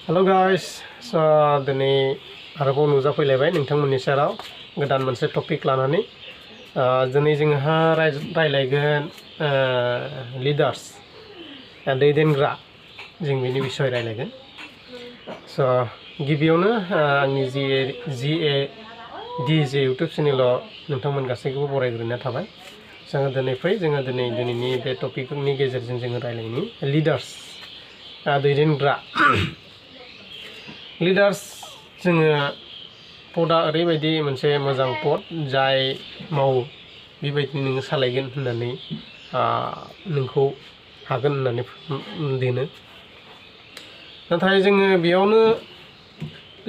Hello guys, so दिनै आरोबाव नुजाफैलायबाय नोंथांमोननि सेराव गोदान मोनसे टपिक लानानै दिनै जोंहा रायलायगोन लिडार्स दैदेनग्रा जों बेनि बिषय रायलायगोन। स गिबियावनो आंनि जे YouTube चेनेलाव नोंथांमोन गासैखौबो बरायग्रोनाय थाबाय। जोङो दिनैनि बे टपिकनि गेजेरजों जोङो रायलायनि लिडार्स दैदेनग्रा लिडार्स जोङो पदा ओरैबायदि मोनसे मोजां पद जाय मावो बेबायदि नोङो सालायगोन होननानै नोंखौ हागोन होननानै दोनो। नाथाय जोङो बेयावनो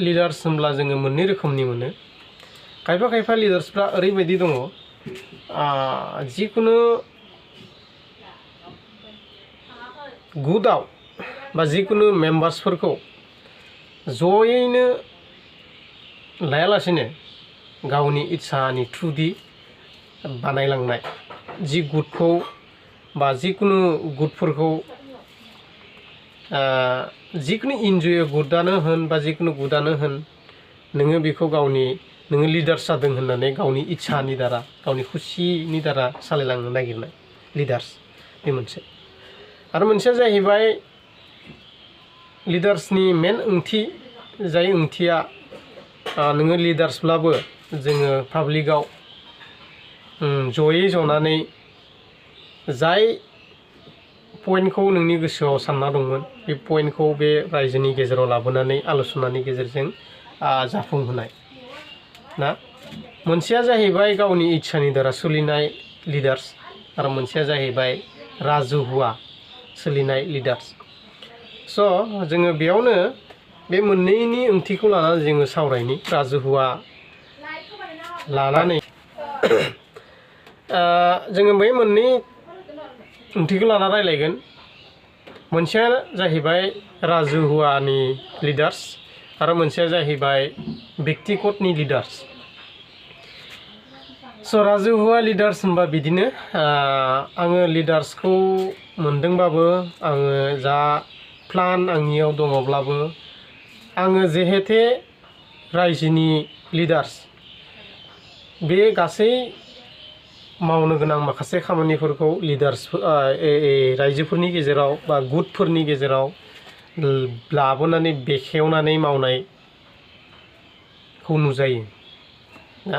लिडार्स होनब्ला जोङो मोननै रोखोमनि मोनो। खायफा लिडार्सफ्रा ओरैबायदि दङ जिकुनु गुदाव बा जिकुनु मेम्बार्सफोरखौ जयैनो लायालासेनो गावनि इच्छानि थ्रुदि बानायलांनाय जि गुदखौ बा जिकुनु गुदफोरखौ जिकुनु इन्जय गुदानो होन बा जिकुनु गुदानो होन नोङो बेखौ नोङो लिडार्स जादों होननानै गावनि इच्छानि दारा गावनि खुसिनि दारा सालायलांनो नागिरनाय लिडार्स बे मोनसे। आरो मोनसेया जाहैबाय लिडार्सनि मेन ओंथि जाय ओंथिया नोङो लिडार्सब्लाबो जोङो पाब्लिकआव जयै जनानै जाय पइन्टखौ नोंनि गोसोआव सानना दंमोन बे पइन्टखौ बे रायजोनि गेजेराव लाबोनानै आलोचनानि गेजेरजों जाफुंहोनाय ना। मोनसेया जाहैबाय गावनि इच्छानि दारा सोलिनाय लिडार्स आरो मोनसेया जाहैबाय राजुहुआ सोलिनाय लिडार्स। स जोङो बेयावनो बे मोननैनि ओंथिखौ लानानै जोङो सावरायनि राजुहुआ लानानै जोङो बै मोननै ओंथिखौ लाना रायलायगोन। मोनसेया जाहैबाय राजुहुआनि लिडार्स आरो मोनसेया जाहैबाय व्यक्तिगतनि लिडार्स। स राजुहुआ लिडार्स होनबा बिदिनो आङो लिडार्सखौ मोनदोंबाबो आङो जा प्लान आंनियाव दङब्लाबो आङो जिहेते रायजोनि लिडार्स बे गासै मावनो गोनां माखासे खामानिफोरखौ लिडार्स रायजोफोरनि गेजेराव बा गुटफोरनि गेजेराव लाबोनानै बेखेवनानै मावनायखौ नुजायो ना।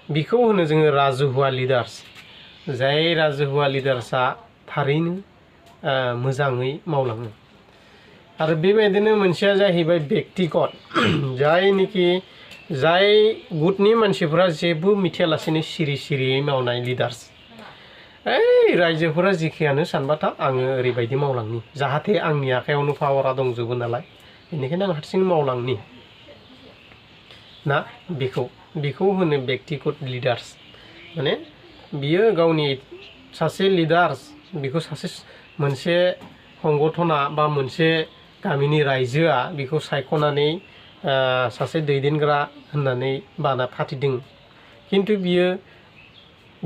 बेखौ होनो जोङो राजुहुआ लिडार्स। जाय राजुहुआ लिडार्सआ थारैनो मोजाङै मावलाङो। आरो बेबायदिनो मोनसेया जाहैबाय व्यक्तिगत जाय गुटनि मानसिफोरा जेबो मिथियालासेनो सिरियै मावनाय लिडार्स। रायजोफोरा जिखियानो सानबाथा आङो ओरैबायदि मावलांनि जाहाथे आंनि आखायावनो पावारा दंजोबो नालाय बेनिखायनो आं हारसिं मावलांनि ना। बेखौ होनो व्यक्तिगत लिडार्स। माने बियो गावनि सासे लिडार्स बेखौ मोनसे संगठना बा मोनसे गामिनि रायजोआ बेखौ सायख'नानै सासे दैदेनग्रा होननानै फाथिदों। खिन्थु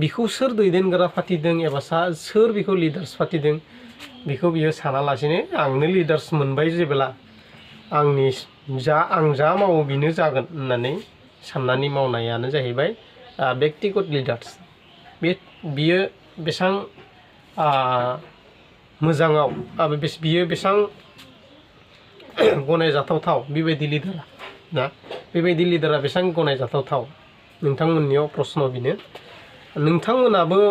बिखौ सोर दैदेनग्रा फाथिदों एबा सोर बेखौ लिडार्स फाथिदों बेखौ बियो सानालासेनो आंनो लिडार्स मोनबाय जेब्ला आं जा मावो बेनो जागोन होननानै साननानै मावनायानो जाहैबाय व्यक्तिगत लिडार्स। बियो बेसां मोजाङाव बियो बेसां गनायजाथाव बेबायदि लिडारा ना। बेबायदि लिडारा बेसां गनायजाथाव नोंथांमोननियाव प्रश्न बिनो। नोंथांमोनाबो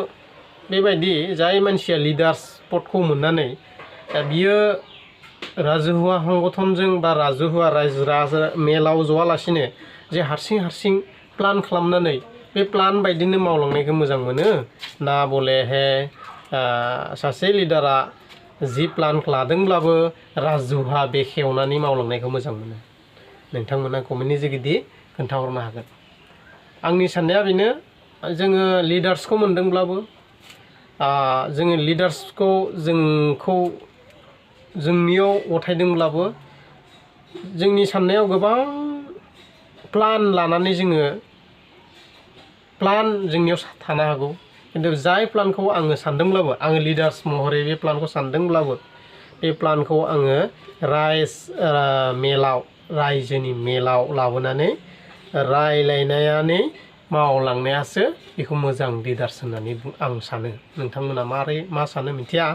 बेबायदि जाय मानसिया लिडार्स पदखौ मोननानै बियो राजुहुआ संगठनजों बा राजुहुआ रायजो मेलाव ज'आलासिनो जे हारसिं प्लान खालामनानै बे प्लान बायदिनो मावलांनायखौ मोजां मोनो ना बले सासे लिडारा जि प्लान लादोंब्लाबो राजुहुआ बेखेवनानै मावलांनायखौ मोजां मोनो। नोंथांमोना कमेन्टनि जुगिदि खोन्थाहरनो हागोन। आंनि साननाया बेनो जोङो लिडार्सखौ मोनदोंब्लाबो जोङो लिडार्सखौ जोंनियाव गथायदोंब्लाबो जोंनि साननायाव गोबां प्लान लानानै जोंनियाव थानो हागौ। किन्तु जाय प्लानखौ आङो सानदोंब्लाबो आङो लिडार्स महरै बे प्लानखौ सानदोंब्लाबो बे प्लानखौ आङो रायजोनि मेलाव लाबोनानै रायलायनानै मावलांनायासो बेखौ मोजां लिडार्स होननानै आं सानो। नोंथांमोना मा सानो मिथिया।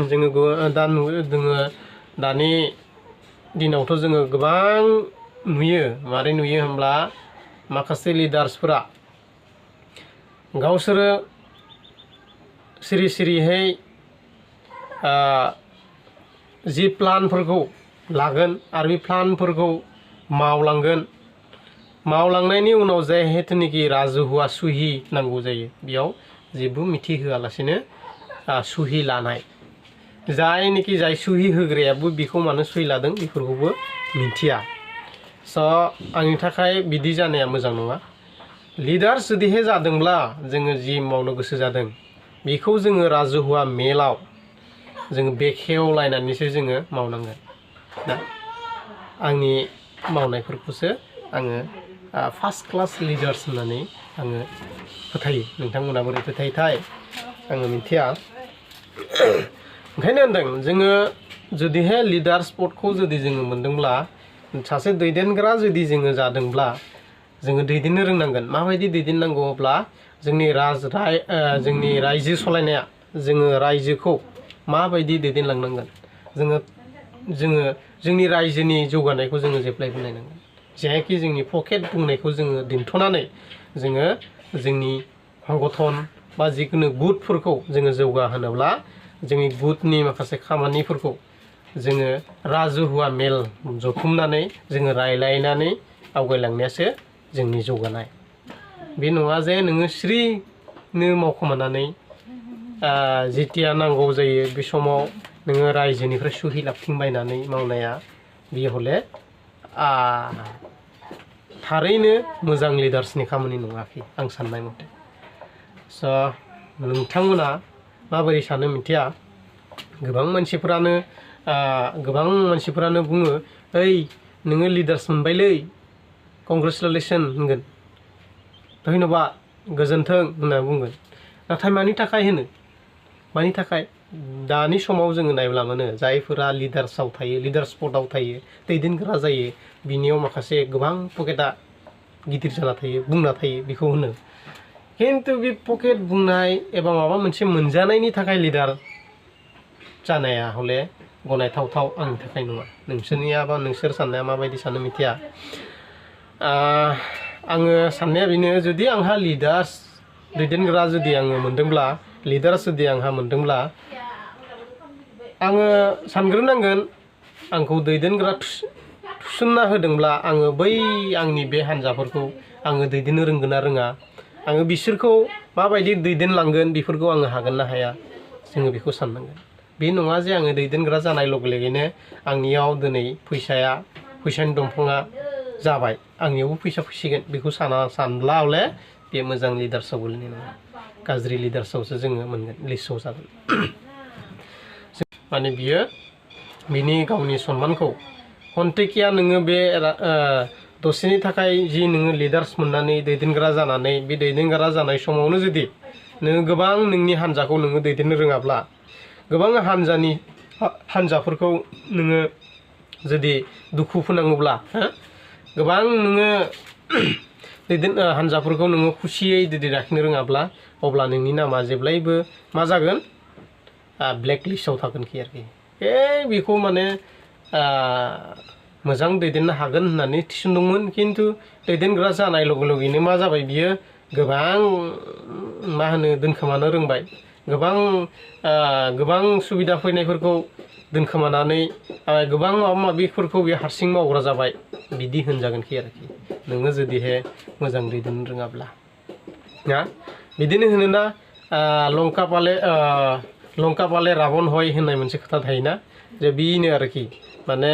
जोङो दानि दिनावथ' जोङो गोबां नुयो। मारै नुयो होनब्ला माखासे लिडार्सफोरा गावसोरो सिरि सिरिहै जि प्लानफोरखौ लागोन आरो बे प्लानफोरखौ मावलांनायनि उनाव जिहेतुनिखि राजहुवा सुहि नांगौ जायो बेयाव जेबो मिथिहोआलासिनो सुहि लानाय, जाय सुहि होग्रायाबो बेखौ मानो सुहि लादों बेफोरखौबो मिथिया। स' आंनि थाखाय बिदि जानाया मोजां नङा। लिडार्स जुदिहे जादोंब्ला जोङो जि मावनो गोसो जादों बेखौ जोङो राजहुवा मेलाव जोङो बेखेवलायनानैसो जोङो मावनांगोन ना। आंनि मावनायफोरखौसो आङो फार्स्ट क्लास लिडार्स होननानै आङो फोथायो। नोंथांमोना बोरै फोथायोथाय आङो मिथिया। ओंखायनो होनदों जोङो जुदिहे लिडार्स पदखौ जुदि जोङो मोनदोंब्ला, सासे दैदेनग्रा जुदि जोङो जादोंब्ला जोङो दैदेननो रोंनांगोन। माबायदि दैदेननांगौ अब्ला जोंनि रायजो सलायनाया, जोङो रायजोखौ माबायदि दैदेनलांनांगोन, जोङो जोंनि रायजोनि जौगानायखौ जोङो जेब्लायबो नायनांगोन। जेहायखि जोंनि पकेट बुंनायखौ जोङो दोनथ'नानै जोङो जोंनि संगठन बा जिखुनु गुटफोरखौ जोङो जौगाहोनोब्ला जोंनि गुटनि माखासे खामानिफोरखौ जोङो राजहुवा मेल जथुमनानै जोङो रायलायनानै आवगायलांनायासो जोंनि जौगानाय। बे नङा जे नोङो स्रिनो मावखोमानानै जेथिया नांगौ जायो बे समाव नोङो रायजोनिफ्राय सुहि लाबथिंबायनानै मावनाया बेयो हले थारैनो मोजां लिडार्सनि खामानि नङाखै आं साननाय मथे। स' नोंथांमोना माबोरै सानो मिथिया। गोबां मानसिफोरानो बुङो, ओइ नोङो लिडार्स मोनबायलै, कंग्रेचुलेसन होनगोन, धन्यबाद, गोजोन्थों होनना बुंगोन। नाथाय मानि थाखाय होनो? मानि थाखाय? दानि समाव जोङो नायब्ला मोनो जायफोरा लिडार्सआव थायो, लिडार्स पदआव थायो, दैदेनग्रा जायो, बिनियाव माखासे गोबां पकेटआ गिदिर जाना थायो, बुंना थायो, बेखौ होनो। खिन्थु बे पकेट बुंनाय एबा माबा मोनसे मोनजानायनि थाखाय लिडार जानाया हले गनायथावथाव आंनि थाखाय नङा। नोंसोरनिया बा नोंसोर साननाया माबायदि सानो मिथिया। आङो साननाया बेनो, जुदि आंहा लिडार्स दैदेनग्रा जुदि आङो मोनदोंब्ला, लिडार्स जुदि आंहा मोनदोंब्ला, आङो सानग्रोनांगोन आंखौ दैदेनग्रा थिसनना होदोंब्ला आङो बै आंनि बे हान्जाफोरखौ आङो दैदेननो रोंगोन ना रोङा, आङो बिसोरखौ माबायदि दैदेनलांगोन बेफोरखौ आङो हागोन ना हाया, जोङो बेखौ साननांगोन। बे नङा जे आङो दैदेनग्रा जानाय लगे लगेनो आंनियाव दिनै फैसानि दंफाङा जाबाय, आंनियावबो फैसा फैसिगोन बेखौ सानब्ला हले बे मोजां लिडार्सआव गोलैनाय नङा। गाज्रि लिडार्सआवसो जोङो मोनगोन, लिस्टआव जागोन। माने बियो बिनि गावनि सन्मानखौ खन्थेखिया नोङो बे दसेनि थाखाय जि नोङो लिडार्स मोननानै दैदेनग्रा जानानै बे दैदेनग्रा जानाय समावनो जुदि नोङो गोबां नोंनि हान्जाखौ नोङो दैदेननो रोङाब्ला, गोबां हान्जाफोरखौ नोङो जुदि दुखु फोनाङोब्ला, गोबां नोङो हान्जाफोरखौ नोङो खुसियै जुदि लाखिनो रोङाब्ला, अब्ला नोंनि नामा जेब्लायबो मा जागोन, ब्लेक लिस्टआव थागोनखि आरोखि। बेखौ माने मोजां दैदेननो हागोन होननानै थिसनदोंमोन, खिन्थु दैदेनग्रा जानाय लगे लगेनो मा जाबाय, बियो गोबां मा होनो दोनखोमानो रोंबाय, गोबां सुबिदा फैनायफोरखौ दोनखोमानानै गोबां माबा माबिफोरखौ बे हारसिं मावग्रा जाबाय, बिदि होनजागोनखि आरोखि नोङो जुदिहे मोजां दैदेननो रोङाब्ला ना। बिदिनो होनोना लंका पाले राबन हय होननाय मोनसे खोथा थायोना, जे बेनो आरोखि माने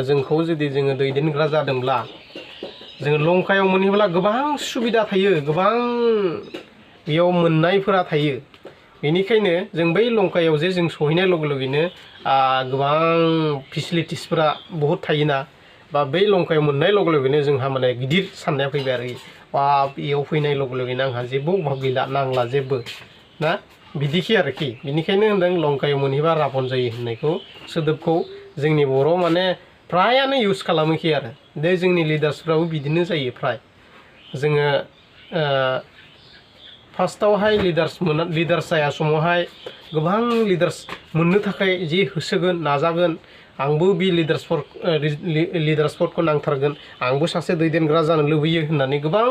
जोंखौ जुदि जोङो दैदेनग्रा जादोंब्ला, जोङो लंकायाव मोनहैब्ला गोबां सुबिदा थायो, गोबां बेयाव मोननायफोरा थायो। बेनिखायनो जों बै लंकायाव जे जों सहैनाय लगे लगेनो गोबां फेसिलिटिसफोरा बहुद थायोना, बा बै लंकायाव मोननाय लगे लगेनो जोंहा माने गिदिर साननाया फैबाय आरोखि, बेयाव फैनाय लगे लगेनो आंहा जेबो अभाब गैला, नांला जेबो ना। बिदिखि आरोखि बिनिखायनो होनदों लंकायाव मोनहैबा राबन जायो होननायखौ सोदोबखौ जोंनि बर' माने फ्रायानो इउज खालामोखि आरो दे जोंनि लिडार्सफ्राबो बिदिनो जायो फ्राय जोङो फार्स्टआवहाय लिडार्स जाया समावहाय गोबां लिडार्स मोननो थाखाय जि होसोगोन नाजागोन आंबो बे लिडार्सफोरखौ नांथारगोन आंबो सासे दैदेनग्रा जानो लुबैयो होननानै गोबां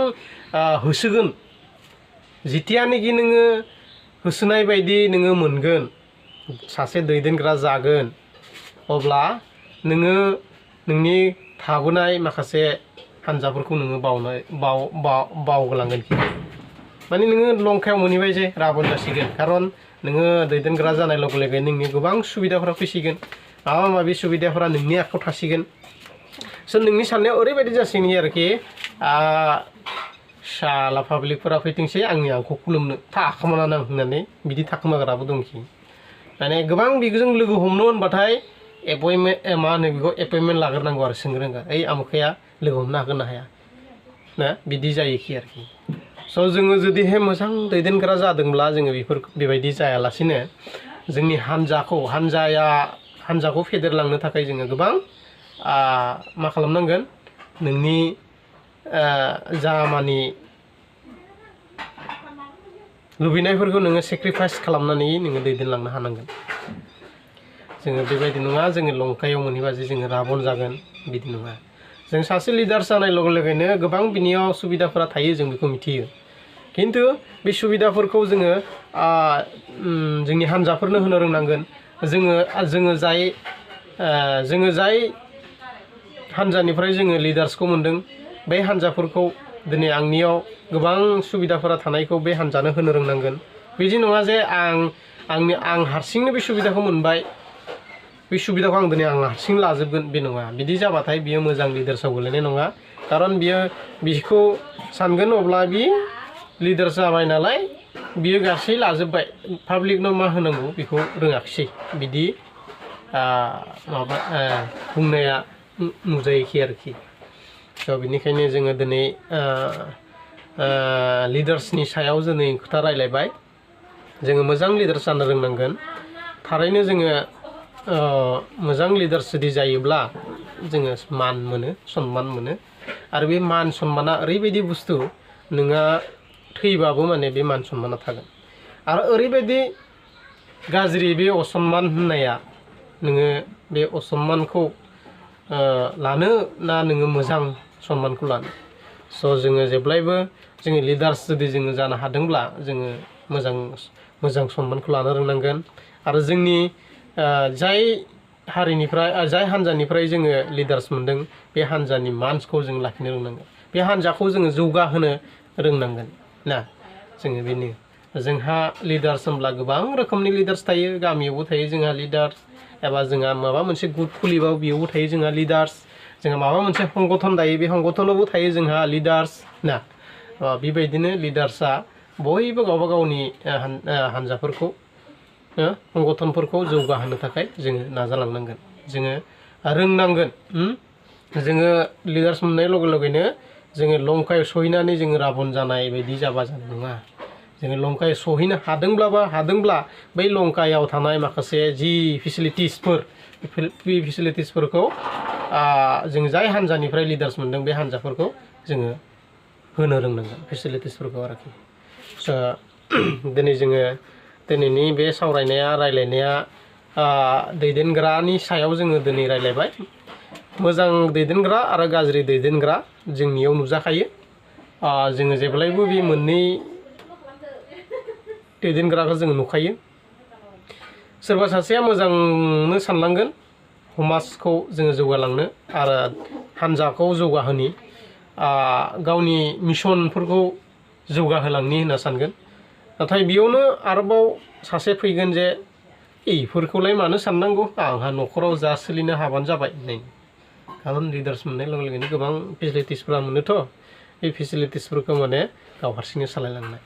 होसोगोन जितियानोखि नोङो होसोनाय बायदि नोङो मोनगोन सासे दैदेनग्रा जागोन अब्ला नोङो नोंनि थाबोनाय माखासे हान्जाफोरखौ नोङो बावगोलांगोन माने नोङो लंकायाव मोनहैबाय जे राबन जासिगोन खारन नोङो दैदेनग्रा जानाय लोगो लोगो नोंनि गोबां सुबिदाफोरा फैसिगोन माबा माबि सुबिदाफोरा नोंनि आखायाव थासिगोन स' नोंनि साननायाव ओरैबायदि जासिगोन आरोखि शाला पाब्लिकफोरा फैथोंसै आंखौ खुलुमनो थाखोमाना नां होननानै बिदि थाखोमाग्राबो दंखि माने गोबां बिजों लोगो हमनो होनबाथाय मा होनो बेखौ एपइन्टमेन्ट लाग्रोनांगौ आरो सोंग्रोनांगौ ओइ आमुखाया लोगो हमनो हागोन ना हाया ना बिदि जायोखि आरोखि स' जोङो जुदिहाय मोजां दैदेनग्रा जादोंब्ला जोङो बेबायदि जायालासिनो जोंनि हान्जाखौ फेदेरलांनो थाखाय जोङो गोबां मा खालामनांगोन नोंनि जा मानि लुबैनायफोरखौ नोङो सेक्रिफाइस खालामनानै नोङो दैदेनलांनो हानांगोन जोङो बेबायदि नङा जोङो लंकायाव मोनहैबा जे जोङो राबन जागोन बिदि नङा जों सासे लिडार जानाय लोगो लोगोनो गोबां बिनियाव सुबिदाफोरा थायो जों बेखौ मिथियो खिन्थु बे सुबिदाफोरखौ जोङो जोंनि हान्जाफोरनो होनो रोंनांगोन जोङो जाय हान्जानिफ्राय जोङो लिडार्सखौ मोनदों बे हान्जाफोरखौ दिनै आंनियाव गोबां सुबिदाफोरा थानायखौ बे हान्जानो होनो रोंनांगोन बिदि नङा जे आं हारसिंनो बे सुबिदाखौ मोनबाय बे सुबिदाखौ आं दिनै हारसिं लाजोबगोन बे नङा बिदि जाबाथाय बियो मोजां लिडार्सआव गोलैनाय नङा खारन बिखौ सानगोन अब्ला बि लिडार जाबाय नालाय बियो गासै लाजोबबाय पाब्लिकनो मा होनांगौ बेखौ रोङाखिसै बिदि माबा बुंनाया नुजायोखि आरोखि स' बिनिखायनो जोङो दिनै लिडार्सनि सायाव दिनै खोथा रायलायबाय जोङो मोजां लिडार्स जानो रोंनांगोन थारैनो जोङो मोजां लिडार्स जुदि जायोब्ला जोङो मान मोनो सन्मान मोनो आरो बे मान सन्माना ओरैबायदि बुस्थु नोंहा थैबाबो माने बे मान सन्माना थागोन आरो ओरैबायदि गाज्रि बे असन्मान होननाया नोङो बे असन्मानखौ लानो ना नोङो मोजां सन्मानखौ लानो स' जोङो जेब्लायबो जोंनि लिडार्स जुदि जोङो जानो हादोंब्ला जोङो मोजां सन्मानखौ लानो रोंनांगोन आरो जोंनि जाय हान्जानिफ्राय जोङो लिडार्स मोनदों बे हान्जानि मानखौ जों लाखिनो रोंनांगोन बे हान्जाखौ जोङो जौगाहोनो रोंनांगोन ना जोङो बेनो जोंहा लिडार्स होनब्ला गोबां रोखोमनि लिडार्स थायो गामियावबो थायो जोंहा लिडार्स एबा जोंहा माबा मोनसे गुट खुलिबाबो बेयावबो थायो जोंहा लिडार्स जोंहा माबा मोनसे संगठन दायो बे संगठनावबो थायो जोंहा लिडार्स ना बेबायदिनो लिडार्सआ बयबो गावबा गावनि हान्जाफोरखौ संगठनफोरखौ जौगाहोनो थाखाय जोङो नाजालांनांगोन जोङो रोंनांगोन जोङो लिडार्स मोननाय लगे लगेनो जोङो लंकायाव सहैनानै जोङो राबन जानाय बायदि जानाय नङा जोङो लंकायाव सहैनो हादोंब्ला बै लंकायाव थानाय माखासे जि फेसिलिटिसफोर बे फेसिलिटिसफोरखौ जों जाय हान्जानिफ्राय लिडार्स मोनदों बे हान्जाफोरखौ जोङो होनो रोंनांगोन फेसिलिटिसफोरखौ आरोखि दिनै जोङो दिनैनि बे रायलायनाया दैदेनग्रानि सायाव जोङो दिनै रायलायबाय मोजां दैदेनग्रा आरो गाज्रि दैदेनग्रा जोंनियाव नुजाखायो जोङो जेब्लायबो बे मोननै दैदेनग्राखौ जोङो नुखायो सोरबा सासेया मोजांनो सानलांगोन समाजखौ जोङो जौगालांनो आरो हान्जाखौ जौगाहोनि गावनि मिशनफोरखौ जौगाहोलांनि होनना सानगोन नाथाय बेयावनो आरोबाव सासे फैगोन जे इफोरखौलाय मानो साननांगौ आंहा न'खराव जा सोलिनो हाबानो जाबाय नै खारन लिडार्स मोननाय लोगो लोगोनो गोबां फेसिलिटिसफोरा मोनोथ' बे फेसिलिटिसफोरखौ माने गाव हारसिंनो सालायलांनाय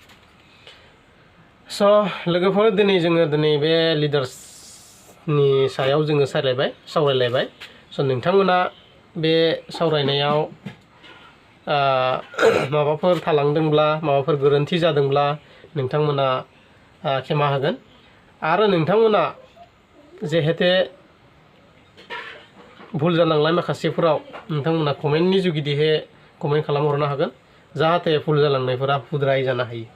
स' लोगोफोर दिनै बे लिडार्सनि सायाव जोङो सावरायलायबाय स' नोंथांमोना बे सावरायनायाव माबाफोर थालांदोंब्ला माबाफोर गोरोन्थि जादोंब्ला नोंथांमोना खेमा होगोन आरो नोंथांमोना जिहेते भुल जानांलाय माखासेफोराव नोंथांमोना कमेन्टनि जुगिदिहे कमेन्ट खालामहरनो हागोन जाहाथे भुल जालांनायफोरा हुद्राय जानो हायो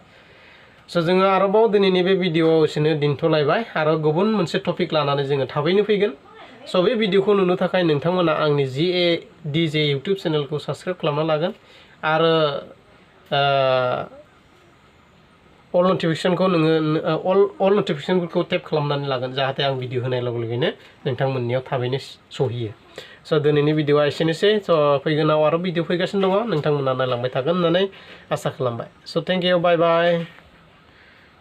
स' जोङो आरोबाव दिनैनि बे भिडिअ'आव एसेनो दिन्थ'लायबाय आरो गुबुन मोनसे टपिक लानानै जोङो थाबैनो फैगोन स' बे भिडिअ'खौ नुनो थाखाय नोंथांमोना आंनि GADJ इउटुब चेनेलखौ साबस्क्राइब खालामना लागोन आरो अल नटिफिकेसनखौ नोङो अल नटिफिकेसनफोरखौ टेप खालामनानै लागोन जाहाथे आं भिडिअ होनाय लोगो लोगोनो नोंथांमोननियाव थाबैनो सहैयो स' दिनैनि भिडिअ'आ एसेनोसै स' फैगोनाव आरो भिडिअ फैगासिनो दङ नोंथांमोना नायलांबाय थागोन होननानै आसा खालामबाय स' थेंक इउ बाय बाय